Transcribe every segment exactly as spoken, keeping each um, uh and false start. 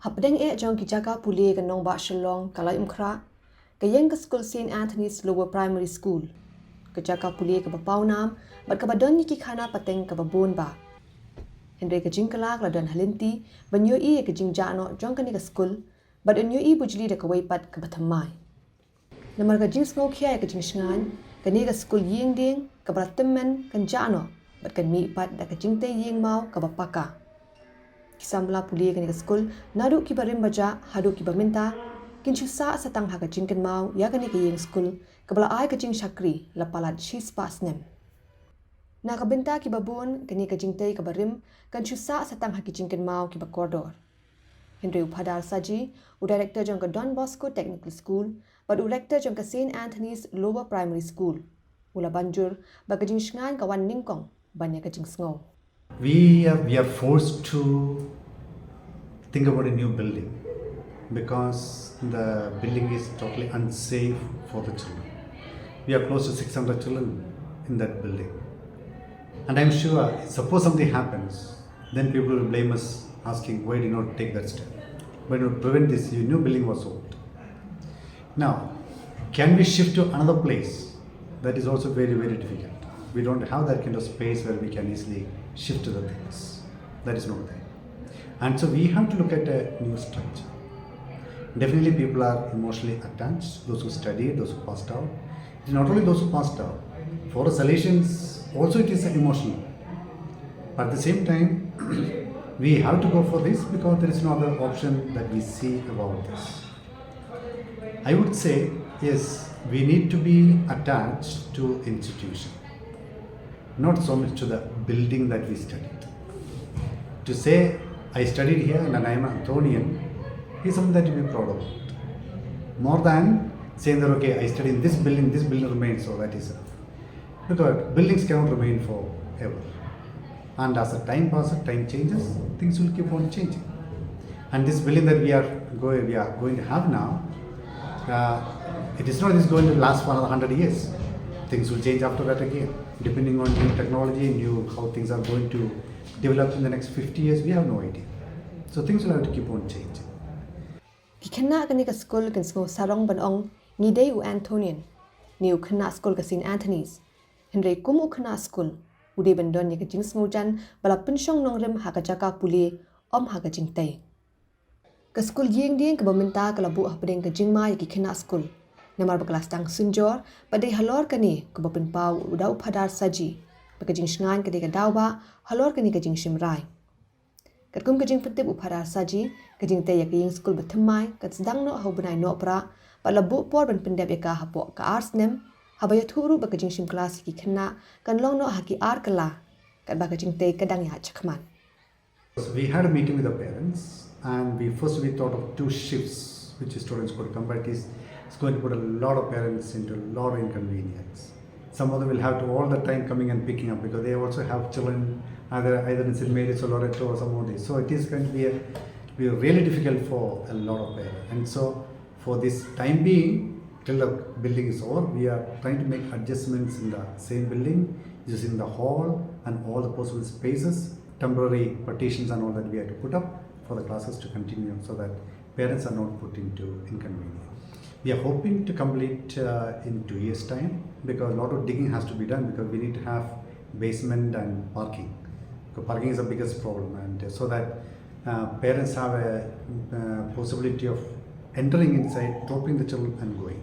Hapdeng eh jong ki jaka pule ka nongbah Shillong ka Laitumkhrah, ka ïeng ka skul Saint Anthony's Lower Primary School, ka jaka pule kaba pawnam bad kaba don ïa ki khana pateng kaba bun bha. Hynrei ka jingkylla ka la don ha lynti ban ïohi ïa ka jingjah noh jong kane ka skul bad ban ïohi bujli da kawei pat kaba thymmai. Namar ka jingsngewkhia ïa ka jingshngaiñ, kane ka skul ïing dieng kaba la tymmen kan jah noh bad kan mih pat da ka jingtei ïing maw kaba paka. Ki samla pule kane ka skul naduh kiba rim ba jah haduh kiba mynta kin shu sah sa tang ha ka jingkynmaw ïa kane ka ïing skul kaba la ai ka jingshakri la palat shispah snem. Na ka bynta kiba bun, kane ka jingtei kaba rim kan shu sah sa tang ha ki jingkynmaw kiba kordor. Hynrei u Phadar Saji, u Director jong ka Don Bosco Technical School bad u Rector jong ka Saint Anthony's Lower Primary School, u la ban jur ba ka jingshngaiñ ka wan nyngkong ban ïa ka jingsngew. We are, we are forced to think about a new building because the building is totally unsafe for the children. We are close to six hundred children in that building. And I'm sure, suppose something happens, then people will blame us, asking, "Why did you not take that step? Why did you not prevent this? You knew building was old." Now, can we shift to another place? That is also very, very difficult. We don't have that kind of space where we can easily shift to the things. That is not there. And so we have to look at a new structure. Definitely, people are emotionally attached, those who studied, those who passed out. It's not only those who passed out. For the Salesians, also it is emotional. But at the same time, we have to go for this because there is no other option that we see about this. I would say, yes, we need to be attached to institution, not so much to the building that we studied. To say, "I studied here and I am an Anthonian," is something that to be proud of. More than saying that, "Okay, I studied in this building, this building remains," so that is enough. Because buildings cannot remain forever. And as the time passes, time changes, things will keep on changing. And this building that we are going, we are going to have now, uh, it is not, it's going to last for another hundred years. Things will change after that again, depending on new technology, new how things are going to develop in the next fifty years. We have no idea. So things will have to keep on changing. Ki khynnah kane ka skul kin sngew sarong ban ong, ngi dei u Anthonian, ne u khynnah skul ka Saint Anthony's. Hynrei kum u khynnah skul, u dei ban don ïa ka jingsngewjan ba la pynshong nongrim ha ka jaka pule, ym ha ka jingtei. Ka skul ïing dieng kaba mynta ka la buh hapdeng ka jingma ïa ki khynnah skul. Namar ba ka la sdang synjor, ba dei halor kane kaba pynpaw u da u Phadar Saji ba ka jingshngaiñ ka dei ka daw ba halor kane ka jingshim rai. Katkum ka jingpyntip u Phadar Saji, ka jingtei ïa ka ïing skul ba thymmai kan sdang noh ha u bnai Nohprah, bad la buh por ban pyndep ïa ka hapoh ka ar snem, haba ïathuh ruh ba ka jingshim klas ïa ki khynnah kan long noh ha ki ar kylla, katba ka jingtei ka dang ïaid shakhmat. We had a meeting with the parents, and we first we thought of two shifts which students could come, but it is, it's going to put a lot of parents into a lot of inconvenience. Some of them will have to all the time coming and picking up because they also have children either, either in Saint Mary's or Loreto or some of these. So it is going to be a, be really difficult for a lot of parents. And so for this time being, till the building is over, we are trying to make adjustments in the same building, using the hall and all the possible spaces, temporary partitions and all that we have to put up for the classes to continue so that parents are not put into inconvenience. We are hoping to complete uh, in two years' time because a lot of digging has to be done because we need to have basement and parking. Because parking is the biggest problem, and so that uh, parents have a uh, possibility of entering inside, dropping the children, and going.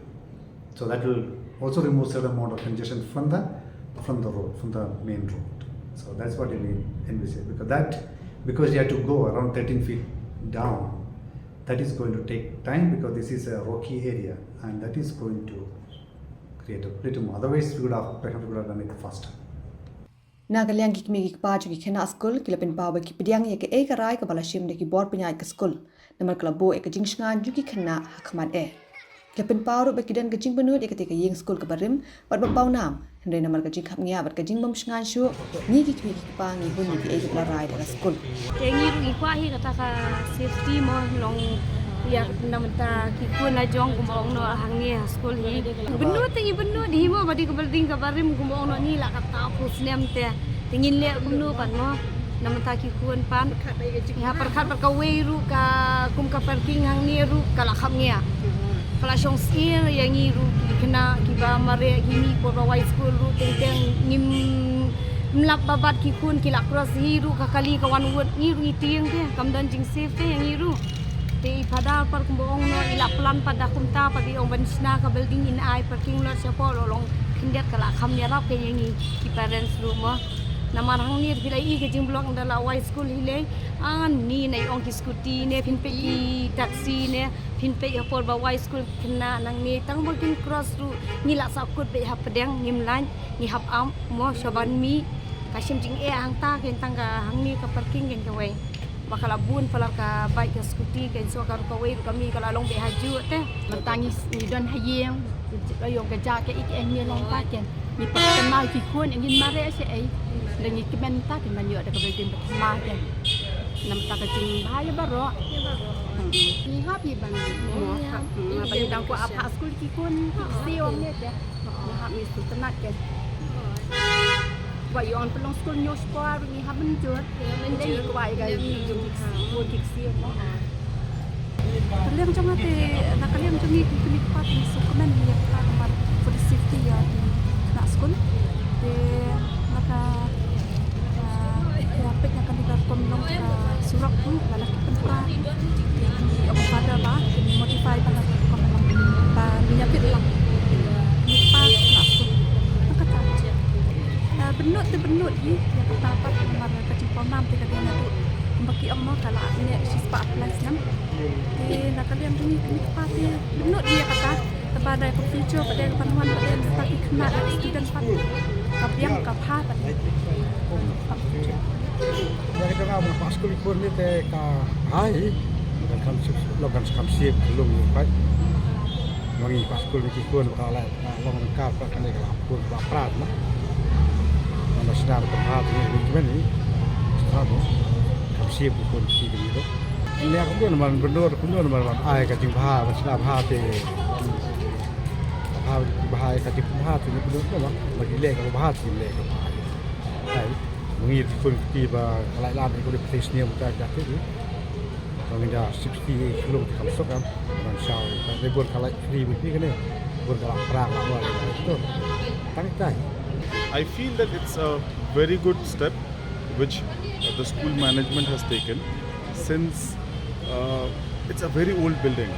So that will also remove certain amount of congestion from the from the road, from the main road. So that's what we envisage because that because you have to go around thirteen feet down. That is going to take time because this is a rocky area, and that is going to create a little more. Otherwise, we would have perhaps we would have done it faster. Na ka liang ki kmie ki kpa jong ki khynnah skul ki la pynpaw ba ki pdiang ïa kaei ka rai kaba la shim da ki bor pynïaid ka skul, namar ka la buh ïa ka jingshngaiñ jong ki khynnah ha khmat eh. Ki la pynpaw ruh ba ki don ka jingpynlut ïa katei ka ïing skul kaba rim bad ba pawnam, hynrei namar ka jingkhapngiah bad ka jingbym shngaiñ shuh, ngi ki kmie ki kpa ngi hun ïa kaei kaba la rai da ka skul. Te ngi ruh ngi kwah hi kata ka safety mo, long ïa na mynta ki khun la jong kumba ong noh hangne ha skul hi. Bynnud te ngi bynnud hi mo, ba dei ka building kaba rim kumba ong noh ni la kata phew snem te. Te ngin leh kumno pat mo. Namar ta ki khun pat. Pyrkhat bad ka jingpyrkhat. Ïa, pyrkhat bad kawei ruh ka, kum ka parking hangne ruh ka la khapngiah. Hmm. Ka la shong syier ïa ngi ruh ki khynnah kiba mareh, ki mih por ba wai skul ruh, teng teng ngim lap ba bad ki khun ki la cross hi ruh ka kali ka wan wut, ngi ruh ngi tieng te kam don jingsafe te ïa ngi ruh. Te i Phadar pat kumba ong noh, i la plan pat da kumta pat, i ong ban shna ka building, in ai parking lot shapoh, la long khyndiat ka la kham ïarap ka ïa ngi ki parents ruh mo. Namar hangne phi la i ka jingblock, ynda la wai skul hi lei, ani nai ong ki scooty ne, phin peit ki taxi ne, phin peit ha por ba wai skul khynnah nangne, tang ba kin cross ruh ngi la sahkut beit ha pdeng, ngim lait, ngi hap ap mo sha ban mih. Ka shim jingeh hangta, kein tang ka hangne ka parking kein kawei. Ba ka la bun palat ka bike ka scooty, kein shuh ka ruh kawei ruh ka mih ka la long beit ha juh te. Mynta ngi, ngi don ha ïing, ka ïong ka ja ka i ka eh ngi long ta kein. Ngi pat kynmaw ki khun, ngin mareh shaei. Da ngi kmen ta kein ban ïoh da ka building ba thymmai kein. Namar ta ka jingbha ïa baroh. Ïa baroh. Hmm. Ngi hap hi ban. Mo, ngi hap. Hmm, ba ngi dang kwah ap ha skul ki khun, ki ksiew ne te. Ngi hap ngi sngewtynnat kein. Ba ïoh pynlong skul hynñiew spah ruh ngi hap mynjur. Ïa, mynjur. Ngi kwah ïa ka, ïa, ïa, ïa, ïa, ïa, ïa, ïa. Ka liang jong nga te, na ka liang jong ngi kum kmie kpa te ngi sngewkmen ïa kata namar for the safety ïa ki khynnah skul. Te na ka Ah, ïa peit na ka liang ka rukom long ka surok tu, la la ki pynpra. Ki ong Phadar ba kin modify ba la ka rukom long ba ngi ïa peit lang. Ngi pa na skul. Na kata. Ah, bynnud te bynnud hi, ïa kata pat namar ka jingpawnam te ka dei naduh. Kumba ki ong mo ka la neh shispah ar phew lai snem. Te na ka liang jong ngi kmie kpa te bynnud hi ïa kata. Te ba dei ka future, ba dei ka ban wan, ba dei ka ki khynnah, ka student pat. Ka biang ka bha pat. Ïa ka jong nga ba nga phah skul ki khun ne te ka bha hi. Long kan kham shym, long kan kham shym ka lung pat. Long ngi phah skul ki khun ba ka la long ka pat kane ka la khun ba prat na. Ba shna ka bha te ngi kmen hi. Kham shym ki khun ki khun. Ngi ïa kumno namar bynnud, kumno namar ban ai ka jingbha, ban shna bha te. Bha, bha ka jingbha te ngi bynnud namar ba ngi leh ka bha te ngi leh ka bha. Ai, ngi ki khun ki ba ka la ïalam ïa ka replace ne mynta ka te. Ba ngi da sixty shlung te kam sok am. Ban shaw, ba dei bun ka la free with me kane. Bun ka la pra ka la wan. Tang tai. I feel that it's a very good step which the school management has taken, since uh, it's a very old building.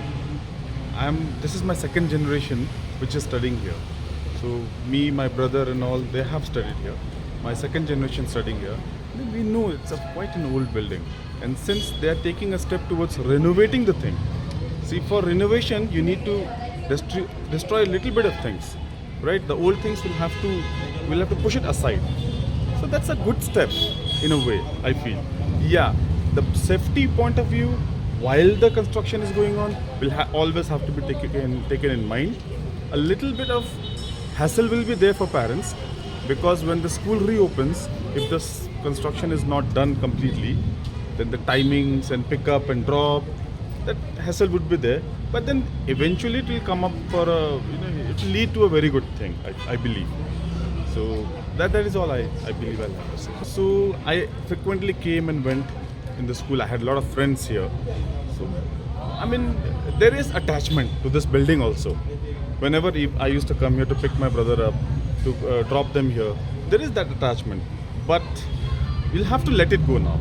I'm, this is my second generation which is studying here. So me, my brother and all, they have studied here. My second generation studying here. We know it's a, quite an old building. And since they are taking a step towards renovating the thing, see, for renovation, you need to destro-, destroy a little bit of things. Right? The old things will have to, we'll have to push it aside. So that's a good step in a way, I feel. Yeah, the safety point of view, while the construction is going on, will ha-, always have to be taken, taken in mind. A little bit of hassle will be there for parents, because when the school reopens, if the s-, construction is not done completely, then the timings and pick up and drop, that hassle would be there. But then eventually it will come up for a, you know, it will lead to a very good thing, I, I believe. So that, that is all I, I believe I'll have to say. So I frequently came and went in the school. I had a lot of friends here. So, I mean, there is attachment to this building also. Whenever I used to come here to pick my brother up, to uh, drop them here, there is that attachment. But we'll have to let it go now.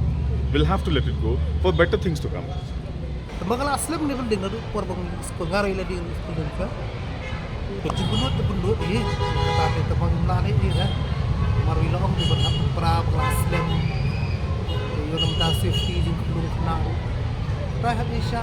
We'll have to let it go for better things to come. Te ma ka la slem ne building naduh por ba ngi skul, nga ruh i la dei skul dang ka. Ka jingpynlut te pynlut hi. Kata te te ba ngim lah ne hi re. Mar wi la ong te ban hap pra ba ka la slem. Te ïoh namar safety jingkhlung khynnah ruh. Te hap i sha.